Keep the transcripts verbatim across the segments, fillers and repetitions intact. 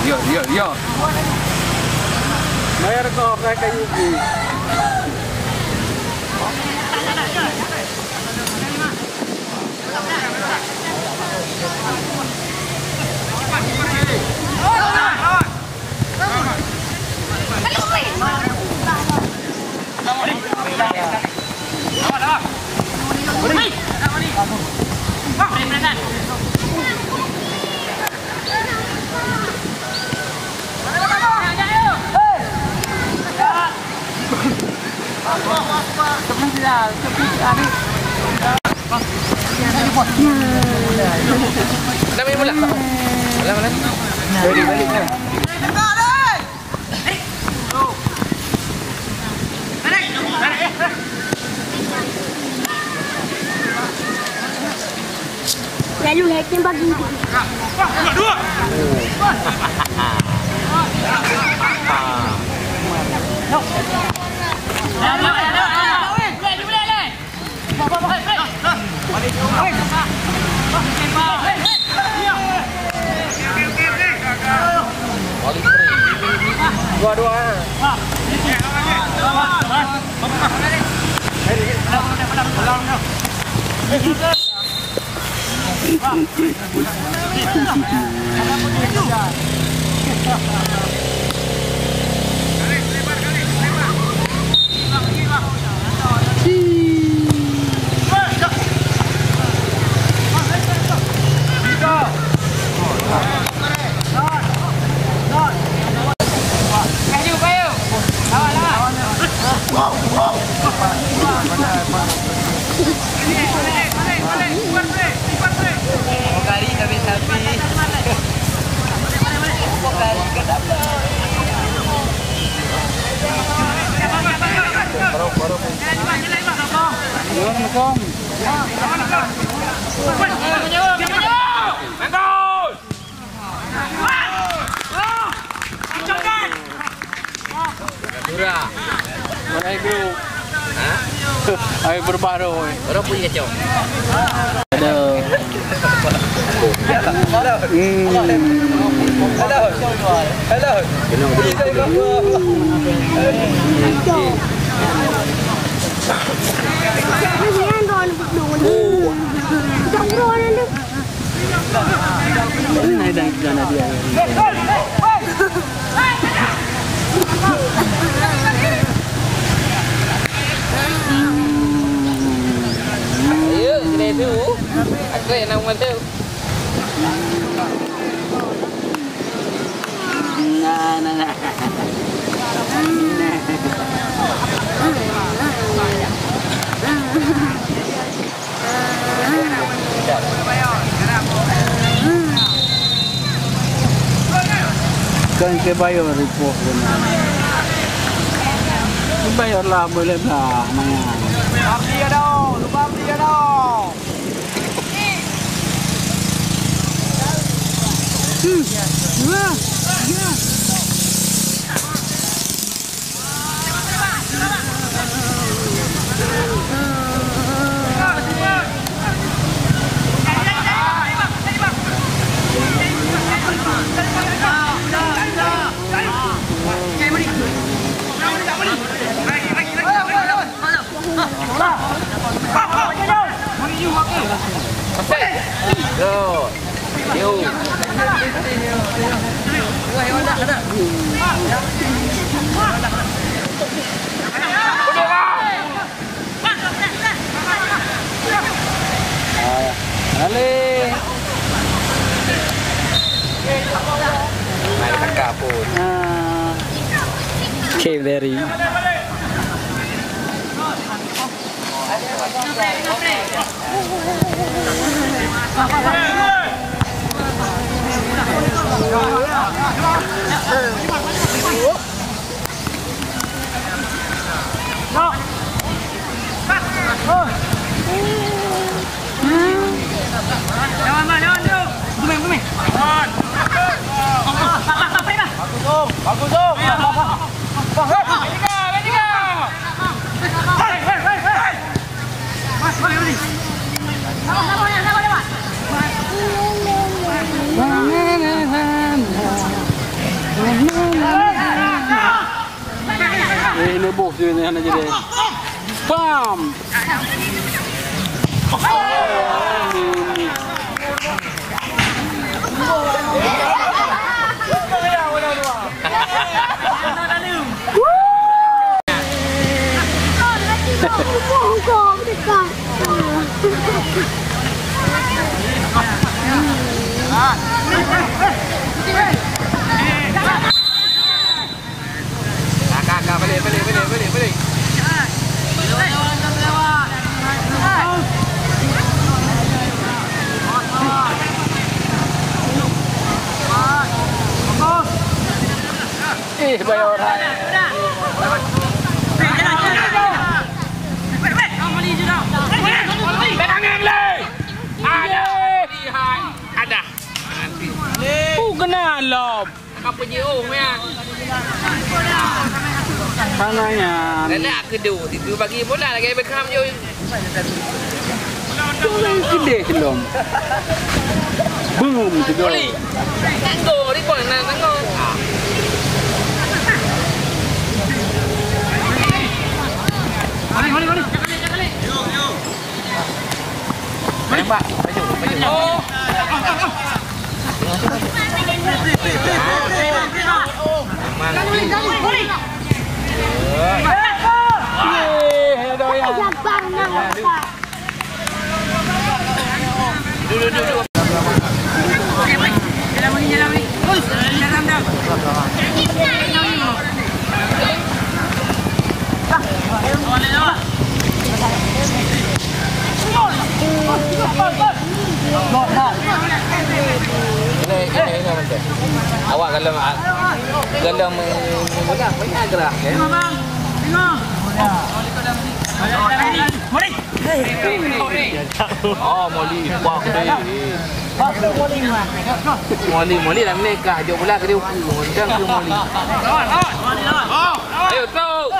Yo, yo, yo. Bayar kau, pakai kayu. Dah main bola? Bola mana? Balik, balik, balik. Lalu hacking bagi. Dua-dua. Madura. Mana itu? Hah? Ayo berubah tu. Orang punya kacau. Ada. Hmm. Hello. Hello. Ayo, kedai tu. Aku yang nak mantap. Nah, nah, nah. Kan ke bayar ripuh benar. Bayar lah boleh lah, maya. Abdi ada, lupa abdi ada. Hmm. Wah. Ya. Good. Yo. Ah, balik. Main tangkap pun. Ah. Oke, very. Eh, ini boh sini hana jadi. Pam. Ka, ka, ka, balik, balik, balik, balik, balik. Eh, bayar orang. Ada. Ada. Oh, kena lom. Apa je, oh, ya. Hana nyan. Galak keudu, itu bagi bola lagi Beckham je. Orang kedeh lom. Boom, kedeh. Oli. Tanggo, ribon nak tanggo. Oli, oli, oli. Tembak, maju, maju. Oh. Aman. Duduk, duduk, duduk. Ini, ini, ini, ini. Awak kalau, kalau me-, me-, banyak, banyak gerak, ya. Oh, Molly, pak gede. Molly, Molly dah menikah, jok pula ke dia uku. Macam tu Molly. Ayo, terus.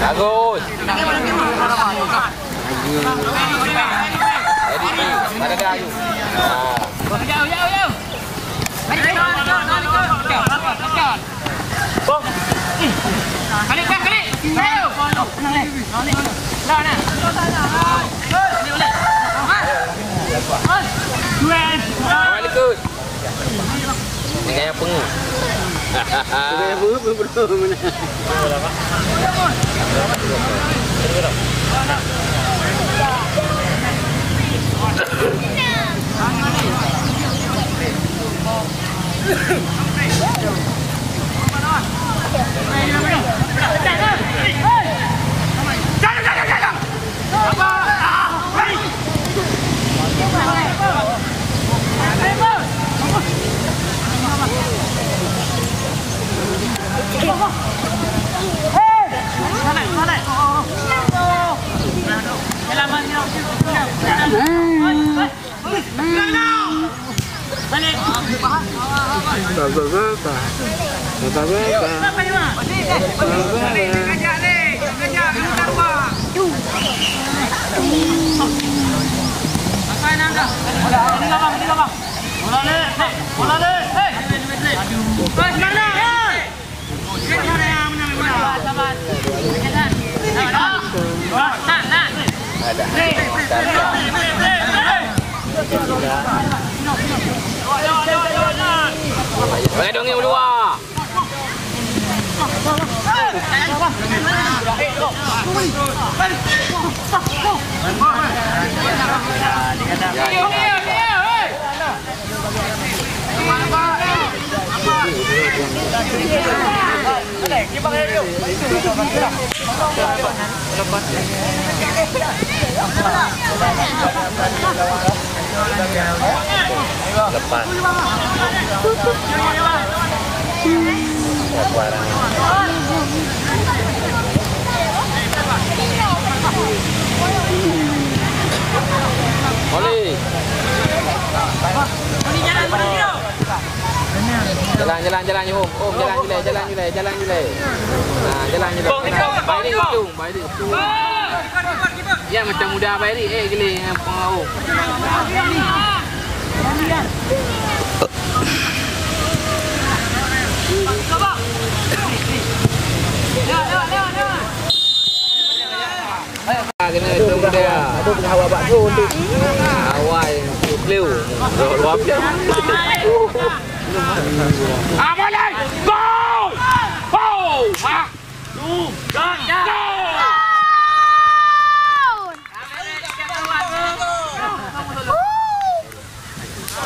Bagus. Jadi, mana dah, ayo. Ah. Assalamualaikum. Dengan yang pengu. Dengan yang pengu, pengu, pengu. Hai, dongeng ulua. Lepas. Oleh. Jalan, jalan, jalan, Om. Om, jalan julai, jalan julai, jalan julai. Ha, jalan julai. Bang, bang, bang, bang. Baik, untung, baik, untung. Ya, macam muda baik, eh, gile, eh, Om. Kena hitung dia. Aduh, pengawal bak tu, tu. Awai, tu, tu. Luar biasa. Ah, boleh. Gol! Gol! Ah. Gol! Gol!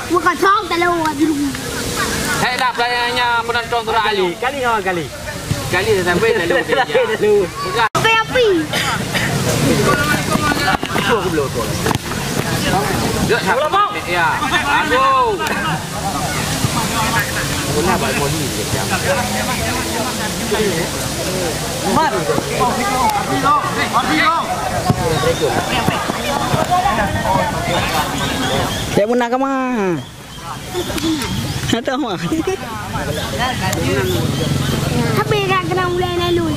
Bukan cok, tak lalu, tak lalu. Hai dah, pelayangnya penonton surat ayu. Kali, kali, ha, kali. Kali dah sampai, lalu dia. Lalu. Pegang. Sampai api. Duduk, duduk. Ya. Aduh. Bola bak body dia, Cang. Mat. Assalamualaikum. Cek Muna kama? Atau apa? Habis dah kena mulai lalu.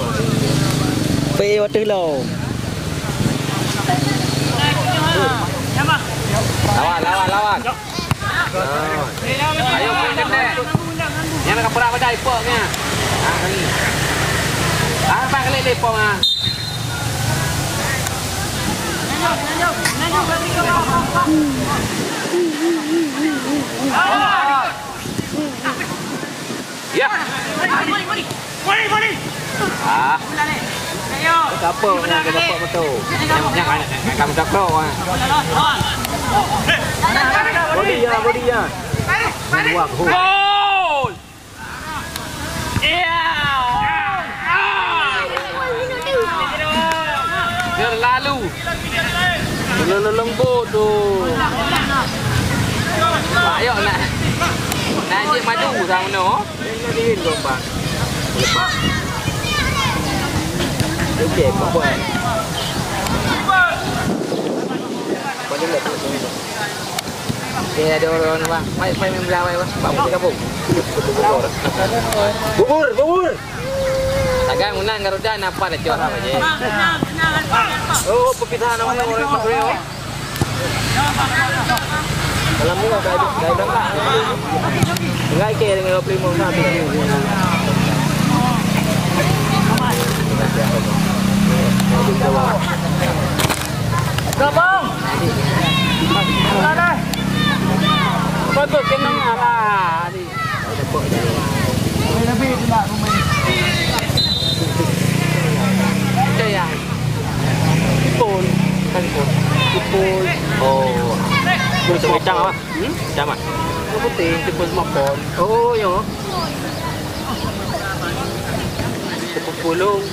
Pergi waktu lo. Lawan, lawan, lawan. Ayo, pok keuneuk. Nyang ka peurah badai, pok nyan. Ha, kali. Ah, bak kali lé, pok, ha. Ya. Ah. Siapa yang kena dapat betul? Yang, yang anak, anak kamu tak tahu, ah. Body ya, body ya. Dua gol. Iya. Terlalu. Terlalu lembut tu. Ayo nak. Nak cek madu sama no. Okey, apa? Apa dia nak? Eh, ada orang-orang, bang. Mai, mai, mai, mai, mai, mai. Bang, kita kampung. Bubur, bubur. Tagang menang garuda, napa dah juara aja. Oh, perpisahan namanya orang Mas Rio. Dalam ni, dah, dah, dah, dah. Enggak, ke dengan dua puluh lima, enggak. Gabung. Mana? Bagus, kena lah. Ipon. Kan ipon. Ipon. Oh. Ipon kacang apa? Hmm? Kacang apa? Ipon putih, ipon semua pon. Oh, ya. Ipon pulung.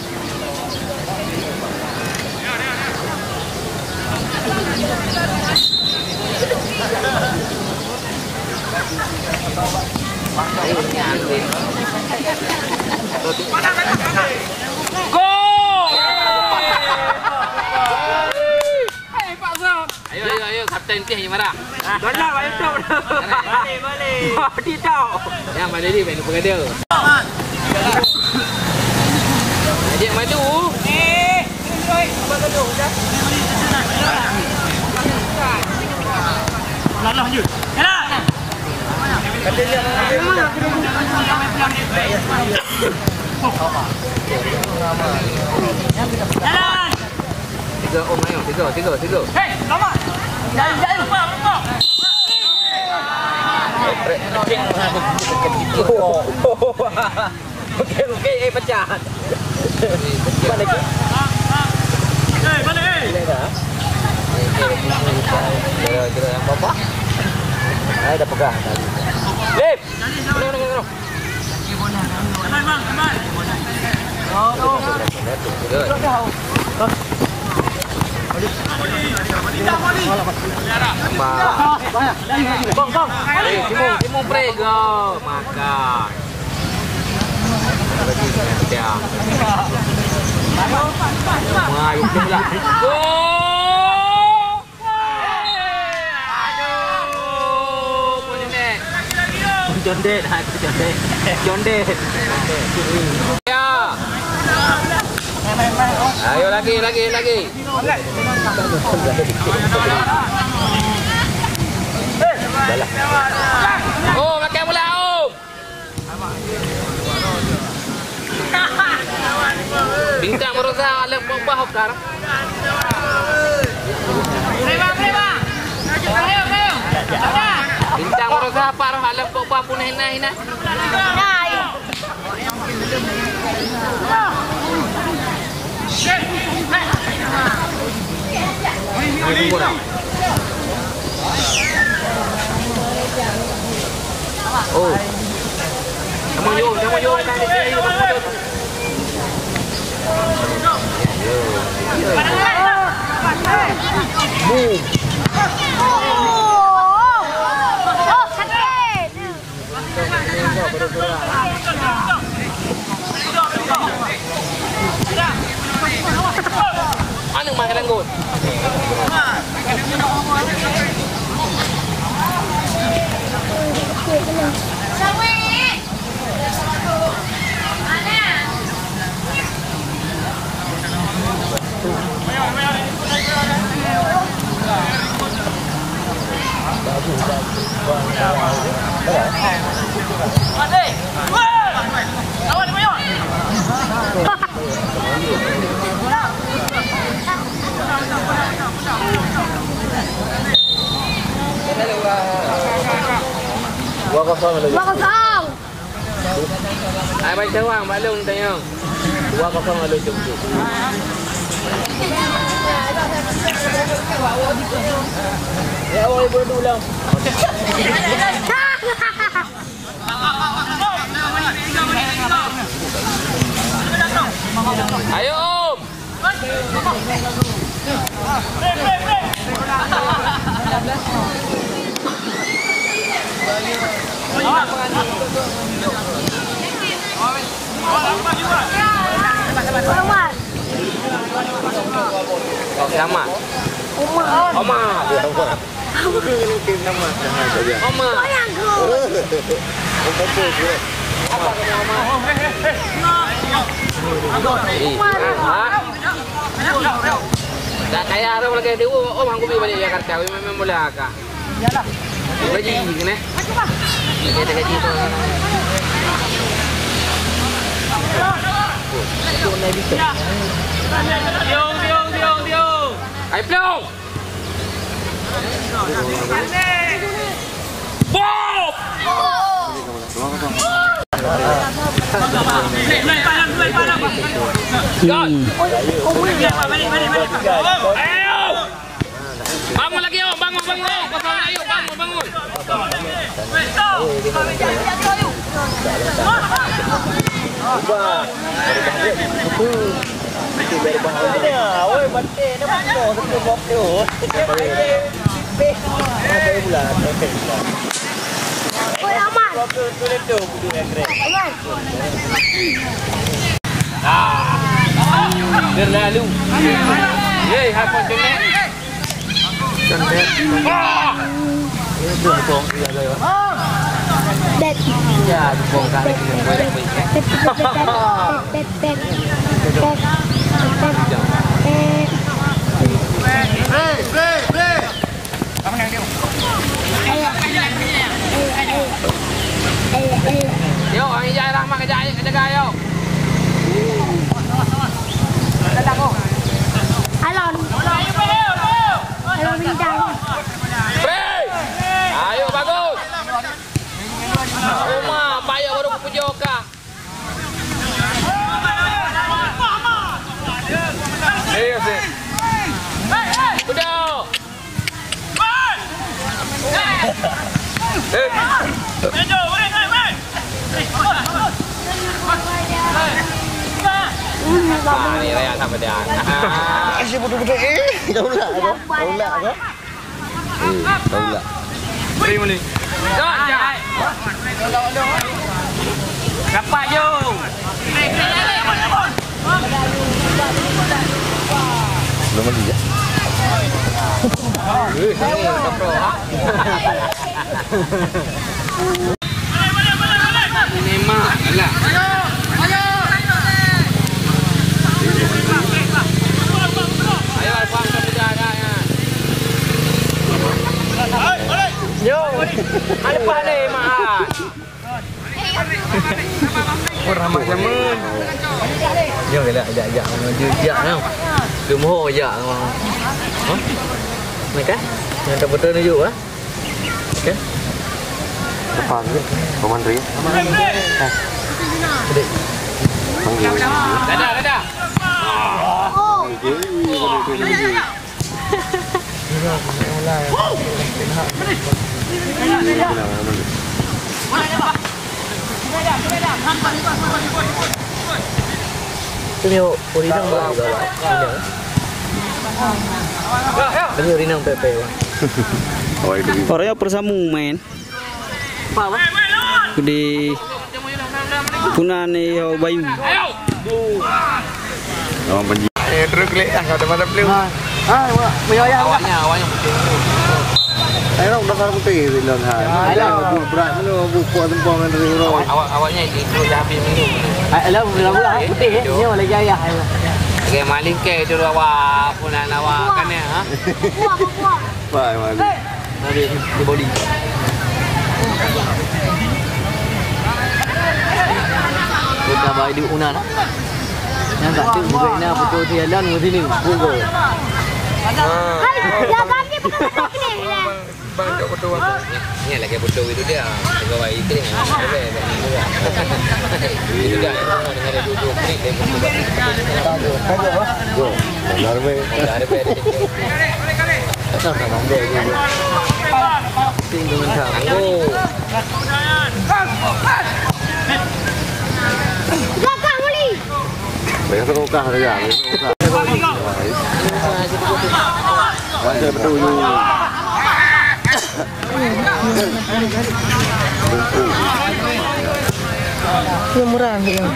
Gol! Hei, Pak Sam! Ayo, ayo, ayo, kapten teh yang marah. Tolong, ayo, tolong. Balik, balik. Tidak. Yang mana ni, main lupa kata. Ajak madu. Lalah je. Jalan. Jalan. Tiga, Om, ayo. Tiga, tiga, tiga. Hei, lama. Jai, jai. Lupa, lupa. Okey, okey, eh, pecah. Balik. Eh, balik, eh. Boleh dah. Kira-kira yang apa? Saya dah pegang tadi. Lip. Kena, kena, kena. Bang. Bang, bang. Eh, timu, timu break. Oh, makan. Lagi dia. Wah, yuk, yuk, yuk. Gol! Aduh, Jondet. Jondet, ha, Jondet. Jondet. Ya. Ayo lagi, lagi, lagi. Oh, pakai bola, Om. Bintang Merosa, Alek Pogba, Hokar. Bintang Merosa, Pak Roh, Alek Pogba, punah hina, hina. Oh. Kamu yuk, kamu yuk, kamu yuk. Boom. Oh, oh, sakit. Aneuk mah kadang got. Dua kosong. Dua kosong. Ai bai cawang bak lôn tanyong. Dua kosong lalu jom tu. Ya, oi, berdua ulang. Ayo, Om. Sama. Oma. Oma. Oma. Ih, ah. Tak kaya orang lagi dua, oh, mangkubi balik Jakarta, memang mula kah. Gaji ni. Gaji, gaji tu. Ai plong. Bob! Ayo! Bangun lagi, Om! Bangun, bangun, Om! Kosong, ayo! Bangun, bangun! Oi, Aman. Aman. Terlalu. Hei, hapus cemek. Cemek. Ah! Ini belum kong, iya, iya. Bet. Ya, kong kali ini boleh, boleh. Bet, bet, bet, bet, bet, bet. Bet, bet, bet, bet. Hei, hei, hei. Ayo, ayo. Ayo, ayo. Yo, ang ijai rahmat kejak, kejak, yo. Alon. Alon Bintang. Free. Ayo, bagus. Uma, payah baru kupujoe ka. Iya, sih. Udah. Eh. Ah, ni raya sama dia. Ah. Asyik betul-betul, eh. Kau ulak ke? Kau ulak ke? Eh, kau ulak. Beri muli. Rapat je. Belum mandi, ya? Eh, sama, tak pro. Memang lah. Ayo, abang, kita dah, ya. Yo, ada pahala, Mak. Oh, ramah zaman. Yo, gelak, jak, jak, jak, jak, jak. Gemoe jak. Hah? Nak kah? Yang tak betul ni juga, ah? Okey. Depan tu, Paman Ri. Hah? Sedih. Panggil. Dadah, dadah. Okey. Tapi orang inang pepek, Bang. Orang yang persamu main. Di Punan ni, yo, Bayu. Orang panji. Eh, terus klik, ah, ada mana peluh. Ha. Ha, awak, meunyoe ayah awak. Awaknya, awaknya putih. Ayo, dasar putih, bilang, ha. Ya, ya. Buat berat mana, buat kuat sempurna dari orang. Awak, awak, awaknya itu, itu dah habis minum. Ah, alah, putih, eh. Itu. Ni orang lagi ayah, ayah. Okey, maling ke itu awak, Punan awak, kan, ya, ha? Buah, buah. Wah, maling. Tadi di body. Kita bawa di Unan. Yang tak tu bukan ina betul tu jalan mesti ni. Bukan. Hai, ya kami bukan betul ni. Bang, bang, tak betul, bang. Ni lagi betul itu dia. Pegawai itu dia. Itu dia. Dengan dia duduk ni, dia betul. Kagak, kagak, bang. Benar, bang. Benar, bang. Belakang, Uli. Banyak tukang saja, banyak tukang. Banyak betul. Yang murah, yang.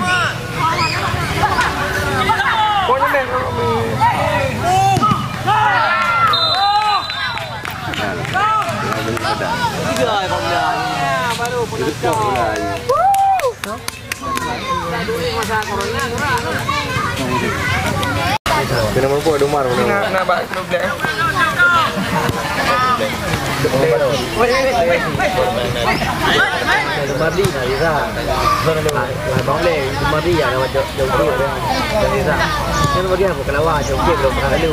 Kena mampu ada Umar. Nak, nak bak. Mardi na Riza. Abang Leng, Mardi ya nama jok jok dia. Dari Riza. Kan bagi aku kelawa jok dia belum pernah lalu.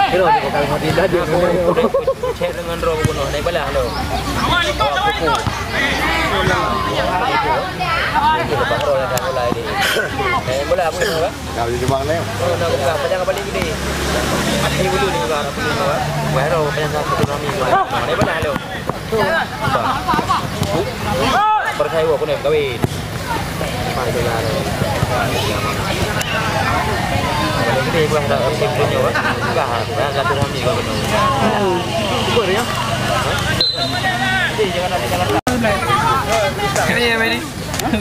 Kira dia bakal Mardi dah dia. Cek dengan roh bunuh naik balah lo. Awak kuku. Itu lepas roh yang dah mulai ni. Eh, bola aku ni, Bang. Dah boleh jebak ni. Oh, nak buka panjang apa lagi ni? Ada ni dulu ni, Bang. Apa ni, Bang? Wah, roh panjang satu tu kami, Bang. Mana pernah lo? Percaya aku ni kawin. Mana pernah lo? Ada gede pula dah, okey, punya, Bang. Dah, dah satu kami, Bang. Cuba dia. Ini ya, ini. Oh,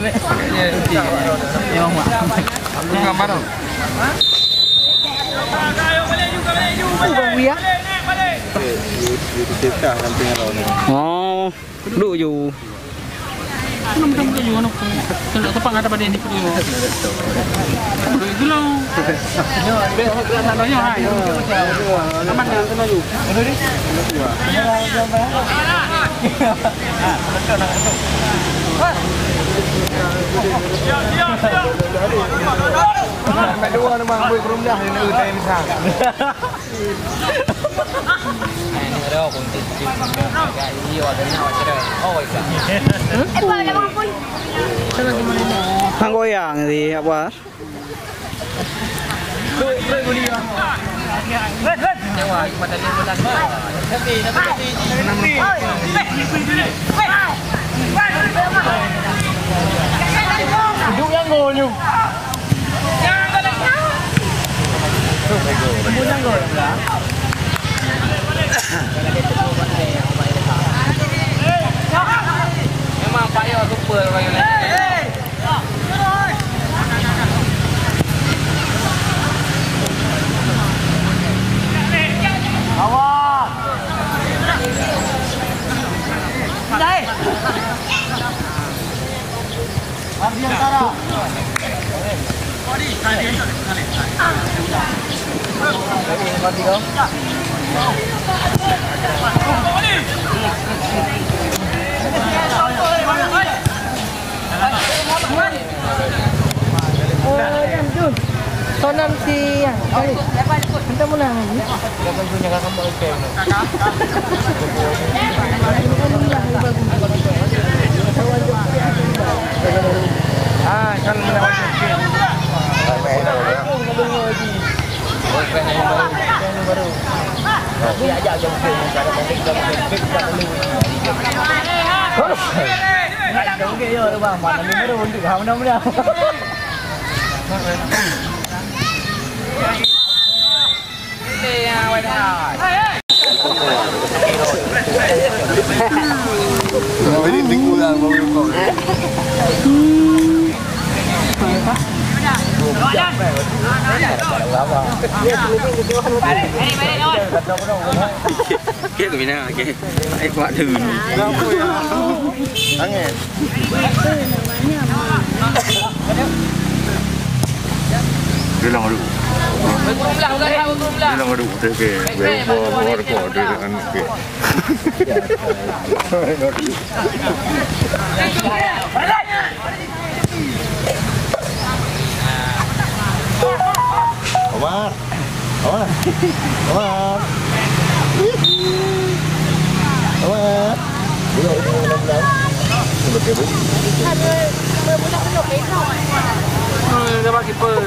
bang Buya. Oh, duduk je. Belum, belum, belum, belum. Tengok sepang ada pada ni. Belum, belum. Besok gerak sana, ya, hai. Aman, ya, sana, yuk. Hang goyang di apa? Gol nyoe. Memang payah super orang ni. Awas. Dai. Sonan si yang kali. Entah mana. Ah, kan mana. Ini tinggal baru kau. Okey, aku bina. Okey. Baik, kuat tu. Angin. Dia dah ngadu. Dia dah ngadu. Okey, okey. Bawa, bawa rekod. Dia dah anu, okey. Omar. Omar. Omar. Omar. Duduk, duduk, duduk, duduk. Duduk, duduk. Dah bagi pun.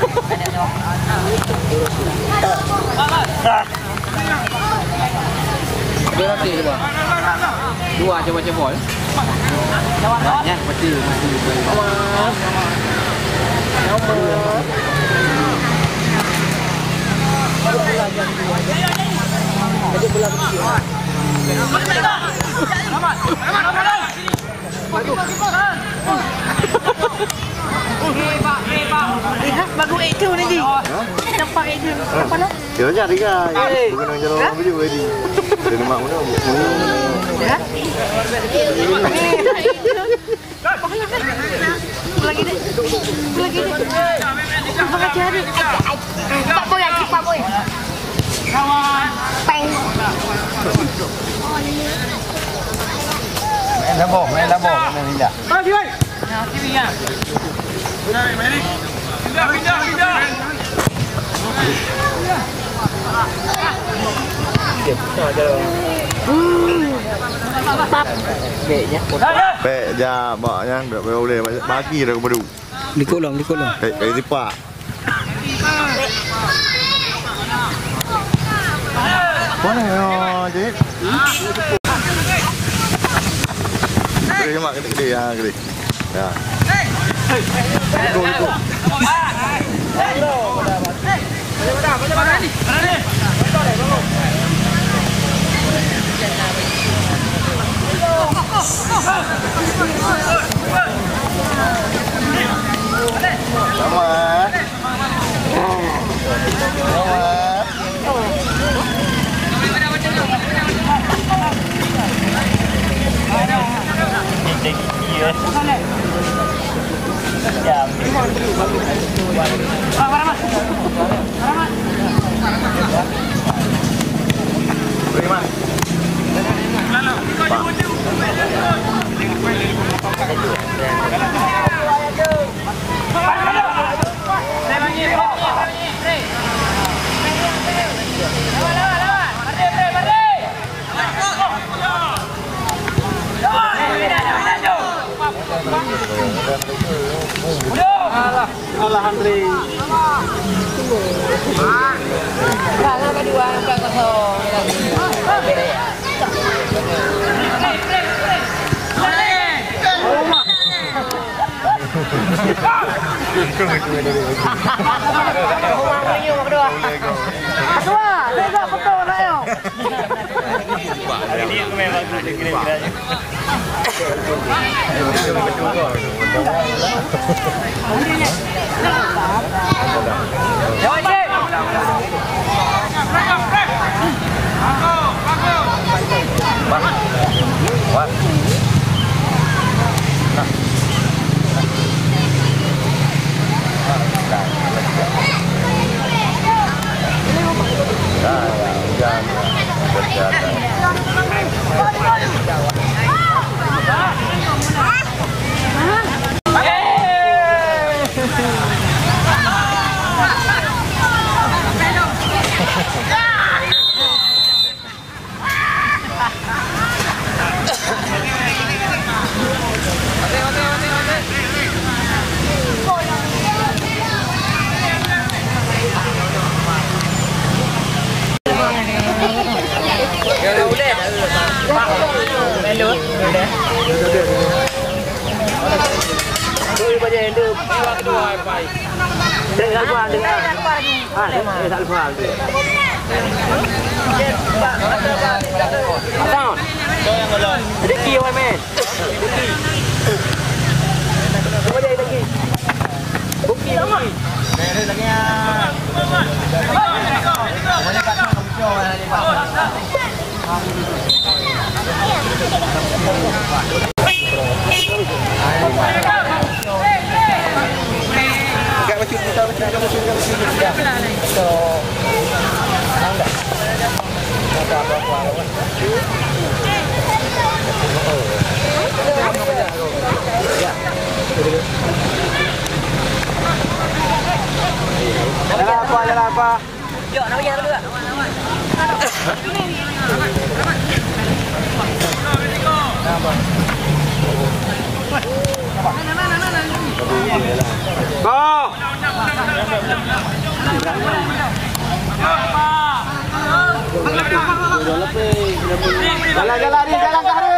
Dia latih tu, bang. Dua macam-macam bol. Banyak, mati, mati. Eh, bagus itu nanti. Nampak itu. Apa lah? Dia jadi kan. Bukan orang jalan orang baju tadi. Dia nama mana? Bukan. Ya? Lagi deh. Lagi deh. Apa aja deh. Pak Boy, Pak Boy. Peng. Main labong, main labong, main indah. Pek jak bak nyan, tak boleh bagi dah kebedu. Likot lom, likot lom. Pek, pek tipak. Mana ya, Dik? Gede, Mak, gede, gede, ya, gede. Ya. Ikut, ikut. Sama. Alah, Andri. Bang, kedua, empat kosong. Ketua, saya tak betul nak yuk. Jalan apa? Jalan apa? Go! Jalan, jalan, Ri, jalan kah, Ri.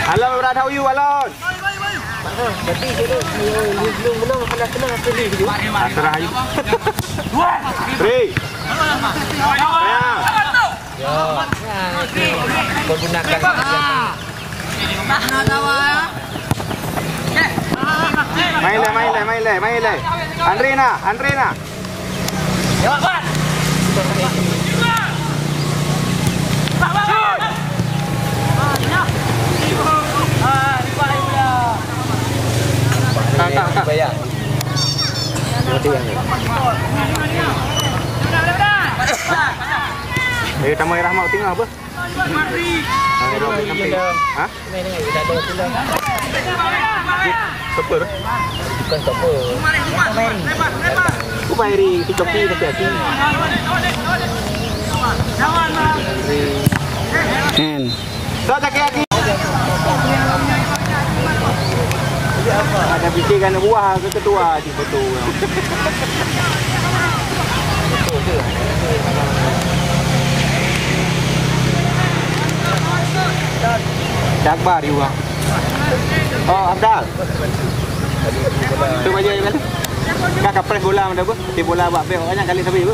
Alon, brat hau you, Alon. Terserah you. Ri. Sayang. Yo. Pergunakan. Main leh, main leh, main leh, main leh. Andre na, Andre na. Angkat, angkat. Eh, tamai Rahmat tinggal apa? Hah? Stopper? Bukan stopper. Bukan Eri, itu coki tapi hati. Kan. Tak sakit hati. Ada fikir kan buah ke ketua. Betul. Betul je. Dah Akbar, you ah. Oh, Abdal. Tu baju you kan? Dah kapres bola mana apa? Ti bola bak bek awak nyan kali sabe apa?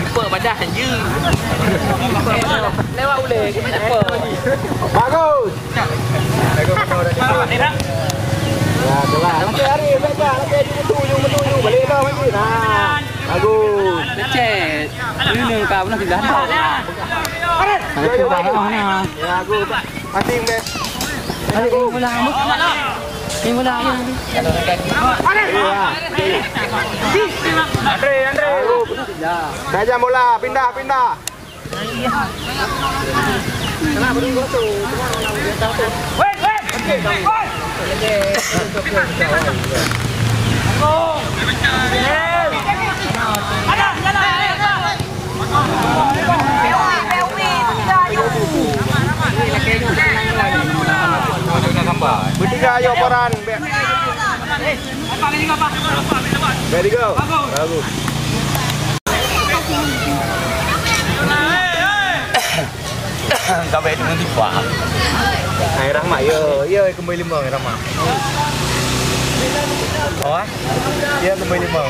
Lupa padah je. Lewat uleh. Lupa. Bagus. Ya, jelas. Nanti hari, nanti hari, nanti hari, nanti hari, balik dah, nanti. Nah, bagus. Cek. Ini ka pernah sudah. Ada sudah, oh, nah. Ya, bagus. Asing, Beb. Ada yang ulang, Bu. Yang ulang, ya. Andre, Andre. Tajam bola, pindah, pindah. Bertiga, ayo, Poran. Be-, ready, go. Bagus. Sampai dengan tiba. Hai, Rahmat, yo, yo, kembali lima, Rahmat. Oh, ah? Dia kembali lima.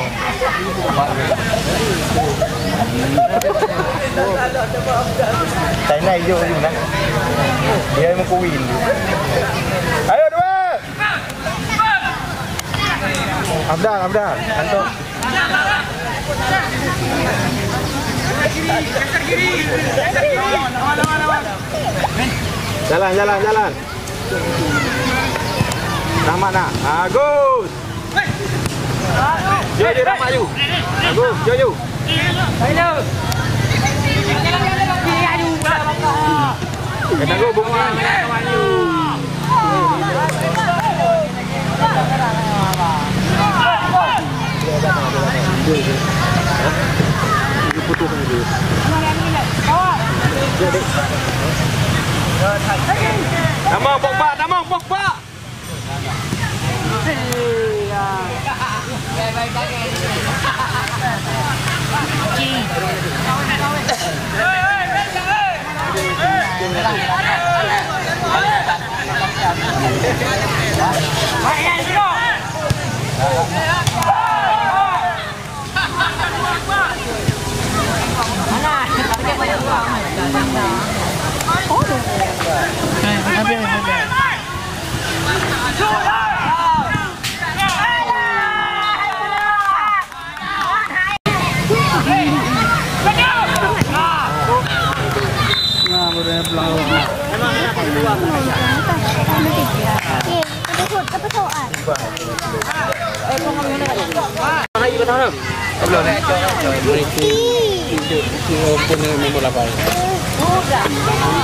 China hijau ni lah. Dia memang kuin. Ayo, dua. Abdal, Abdal. Anto. Jalan, jalan, jalan. Rahmat nak. Bagus. Jom, jom, Rahmat, jom. Bagus, jom, jom. Kena go, bungkang. Tamong, Pogba, tamong, Pogba.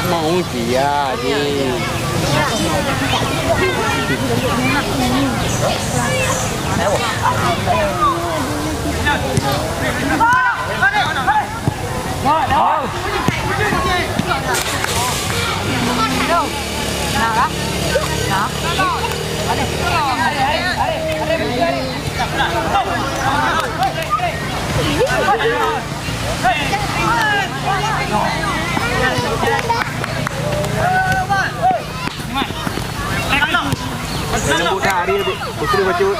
Mau dia, di. Lembut dah hari, Putri bacut.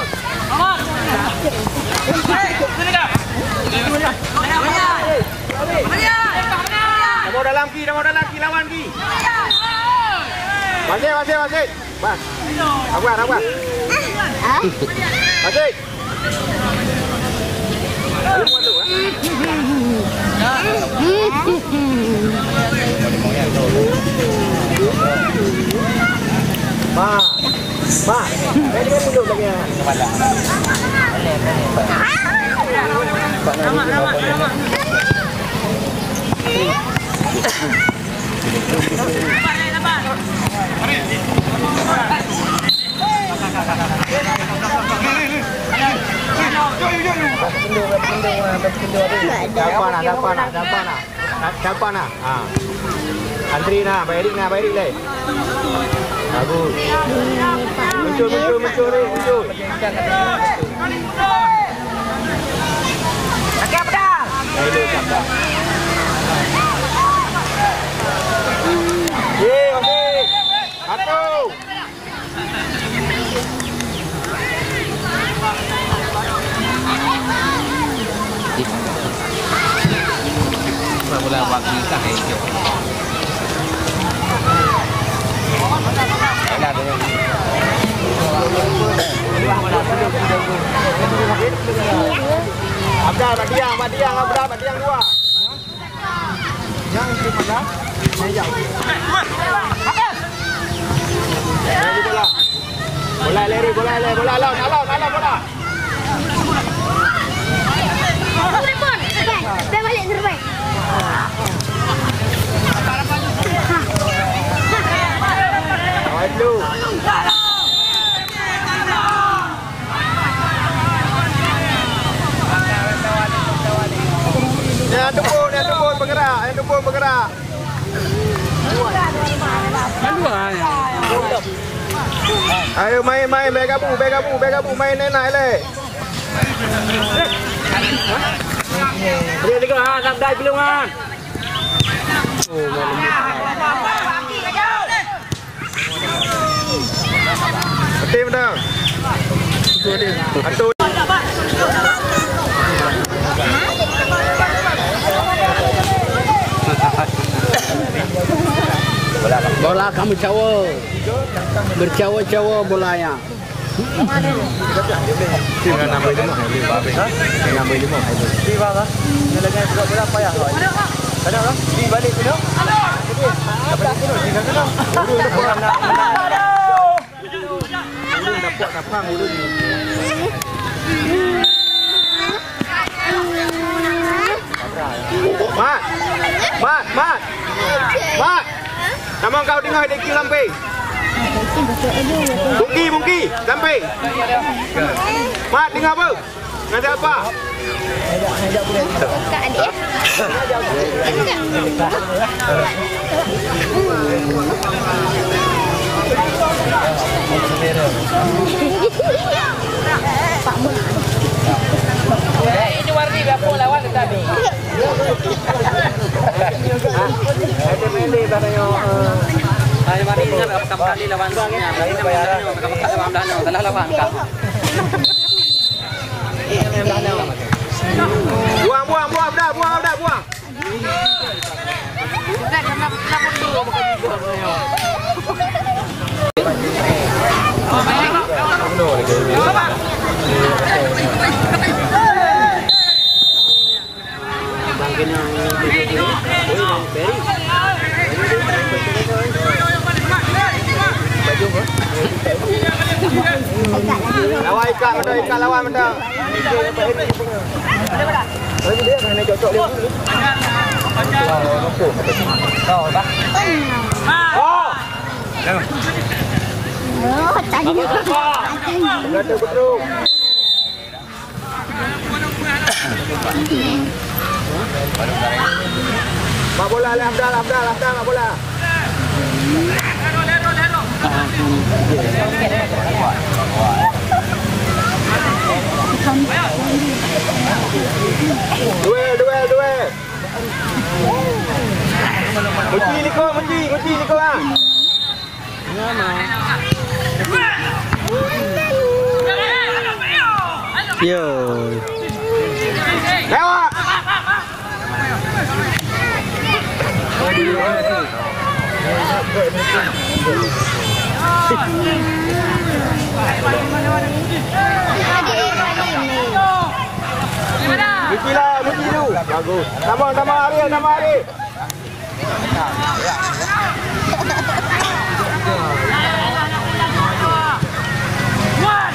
Kamu dalam ki, kamu dalam ki, lawan ki. Masih, masih, masih. Bas. Abang, abang. Masih. Bas. Bas. Ready kan duduk lagi, ya? Aman, aman, aman. Siapa nak, siapa nak, siapa nak? Siapa nak? Ha. Antri nah, Bang Erik nah, Bang Erik deh. Bagus. Muncul, muncul, muncul, Rik, muncul. Okey, apa dah? Ye, okey. Satu. Abdal, bak tiang, bak tiang, Abdal, bak tiang dua. Yang itu mana? Yang jauh. Lari bola. Bola lari, bola lari, bola lawan, lawan, lawan bola. Telepon. Dah balik, telepon. Awai dulu. Yang tumpul, yang tumpul bergerak, yang tumpul bergerak. Yang dua, ya. Ayo main, main, bèk gabu, bèk gabu, bèk gabu, main enak lé. Dia tiga ha, nak dai pelungan. Tim dah. Atau bola kamu cawa. Bercawa-cawa bolanya. Dengan nambah lima. Ha? Dengan nambah lima. Di bawah. Dia lagi buka bola payah. Tengok lah. Di balik tu. Dapat sini, tinggal sana. Guru dapat. Guru dapat tapang guru ni. Mat! Mat! Mat! Mat! Nama kau dengar di Q Lamping? Bungki, Bungki, Lamping. Mat, dengar apa? Ada apa? Ini warni berapa lawan tadi? Ada main di belakang, eh, ada main di belakang, lawan. Salah lawan. Buang, buang, buang, dah, buang, dah, buang. Lawan ikat mantong, ikat lawan mantong. Oh! Oh, tadi. Kata betul. Mak bola lé Afdal, Afdal, Afdal, mak bola. Duel, duel, duel. Muci niko, muci, muci niko ah. Yo. Lewat. Muci lah, muci dulu. Bagus. Tambah, tambah, Arif, tambah, Arif.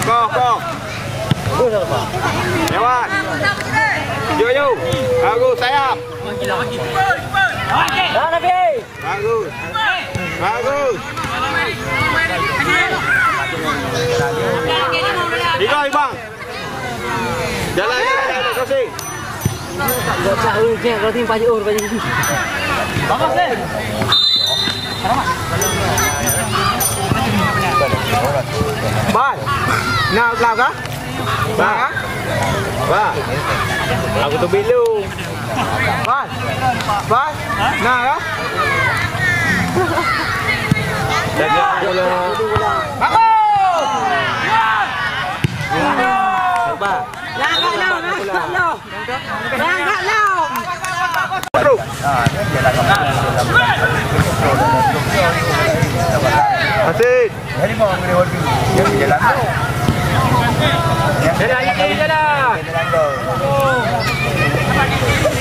Kong, kong. Lewat. Yuk, yuk. Bagus, sayap. Bagus. Bagus. Tiga, Ibang. Jalan, jalan, jalan, crossing. Gocak, ui, cek, kalau tim pajak, ur, pajak. Bagus, eh. Bal. Nak, nak kah? Bal. Bal. Aku tu belum. Bal. Bal. Nah, ya. Jaga bola. Bagus! Sabar. Langkah lom, langkah lom. Langkah lom. Terus. Asin. Jadi mau ambil waktu. Dia berjalan tu. Jalan, jalan, jalan. Jalan tu.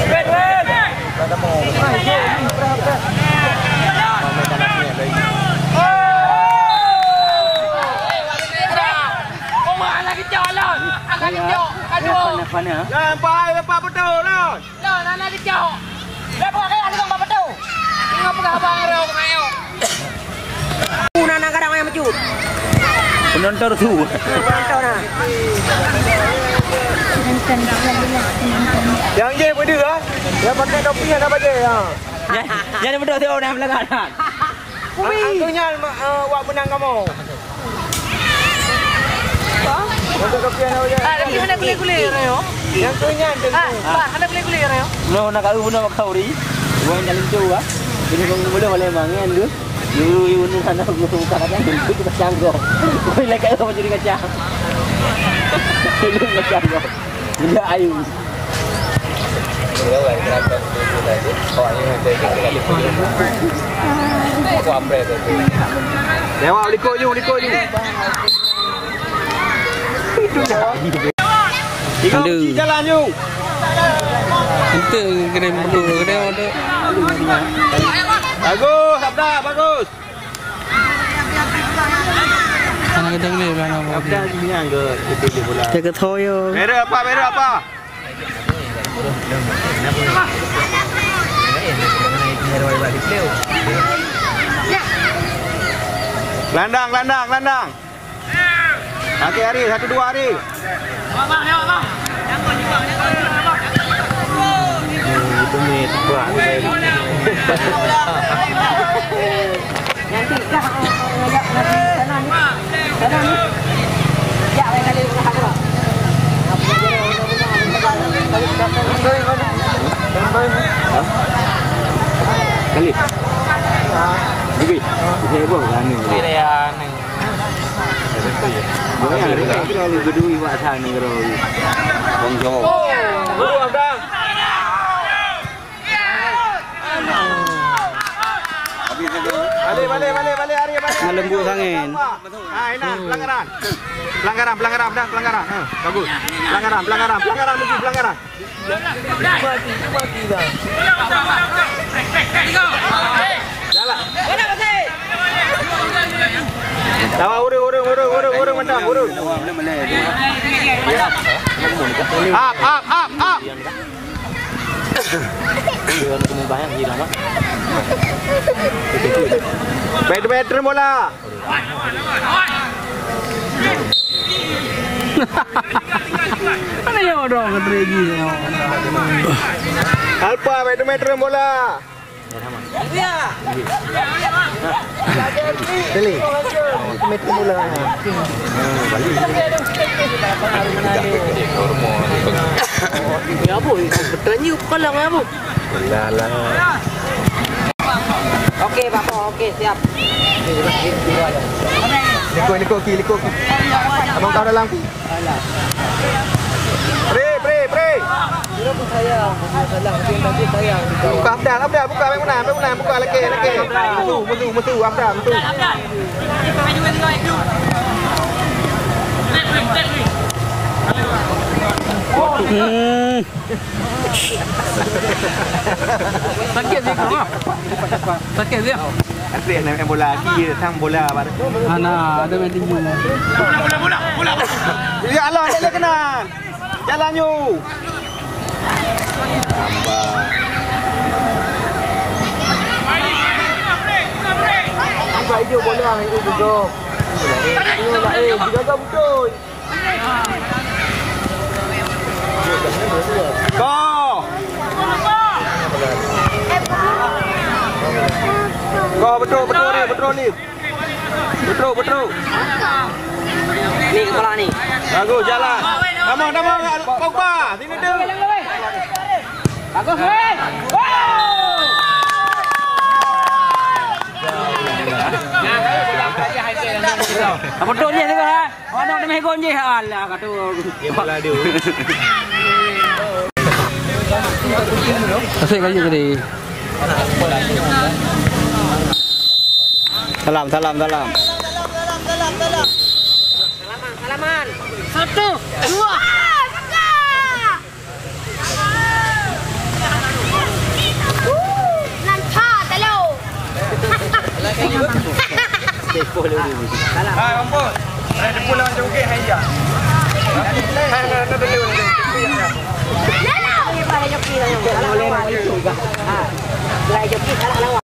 Wait, wait. Kau tak mau. Kau main tanah sini lagi. Jangan pakai lepas betul lah. Lah, na, na dicok. Lah, buat kaya tukang bak beutôi. Tengok peugah abang ada orang ayo. Una na kadang ayam mecut. Penonton tu. Penonton na. Yang je berdua, ha? Yang pakai topi yang apa je, ha? Yang, yang betul tu orang belakang. Ui. Ang-, angkeuh nyan, ma-, eh, wak beunang kamoe. Ah, lagi hana gulai-gulai, Rayo. Yang tu nyan tu. Ah, Bar, hana gulai-gulai, Rayo. Meunoe na kau, meunoe kau ri. Wan jalan tu ah. Bila bangun mula oleh mangan tu. Dulu ibu ni hana buka kacang, dulu tu kacang kau. Kau nak kau jadi kacang. Dulu kacang kau. Bila ayu. Lewat, likot you, likot you. Tiga Aduh. Kunci jalan you. Ente kena betul, kena ada. Bagus, Abda, bagus. Sana gedang ni, bang, apa? Abda ni yang ke, ke bola. Jaga toyo. Merah apa, merah apa? Landang, landang, landang. Okey, Ari, satu dua, Ari. Nanti dah, eh, eh, ya, nanti sana ni. Sana ni. Ya, lain kali usaha tu. Kali. Bibi. Saya buat berani. Ini ya, ni. Bukan ada lagi lalu gedui wak sana, bro. Bang Jo. Balik, balik, balik, balik, Ari, balik. Ngalembut sangat. Ha, enak, pelanggaran. Pelanggaran, pelanggaran, dah, pelanggaran. Ha, bagus. Pelanggaran, pelanggaran, pelanggaran lagi, pelanggaran. Jalan. Tawa, urung, urung, urung, urung, urung, macam, urung. Up, up, up, up. Baik, baik, terima bola. Mana yang bodoh ke Regi? Alpa, baik, terima bola. Tele. Meter bola. Ya, boh, bertanya kepala ngapa? Lah, lah. Okey, Pak Boh, okey, siap. Likot, likot, ki, likot, ki. Abang kau dalam, ki. Pre, pre, pre. Buka Abdal, Abdal, buka Maimunah, Maimunah, buka lagi, lagi. Musuh, musuh, musuh, Abdal, musuh. Hmm. Sakit sih, Kak. Sakit sih. Asyik nak main bola, kiri datang bola baru. Ana, ada main tinju. Ya Allah, tak boleh kenal. Jalan you. Buka hijau bola, itu juga. Itu lah, eh, digaga betul. Go! Go, betul, betul ni, betul ni. Betul, betul. Ni kepala ni. Bagus, jalan. Come on, come on, Pogba. Sini tu. Bagus, weh. Wow! Apa tu dia tu, ha? Anak demi gon je. Alah, kata. Dia bola dia. Asyik kali tadi. Salam, salam, salam. Salaman, salaman. Satu, dua. Nan tha talo. Hai, ampun. Hai, tepuk lawan joget, hai, ya. Hai, hai, hai, hai, hai.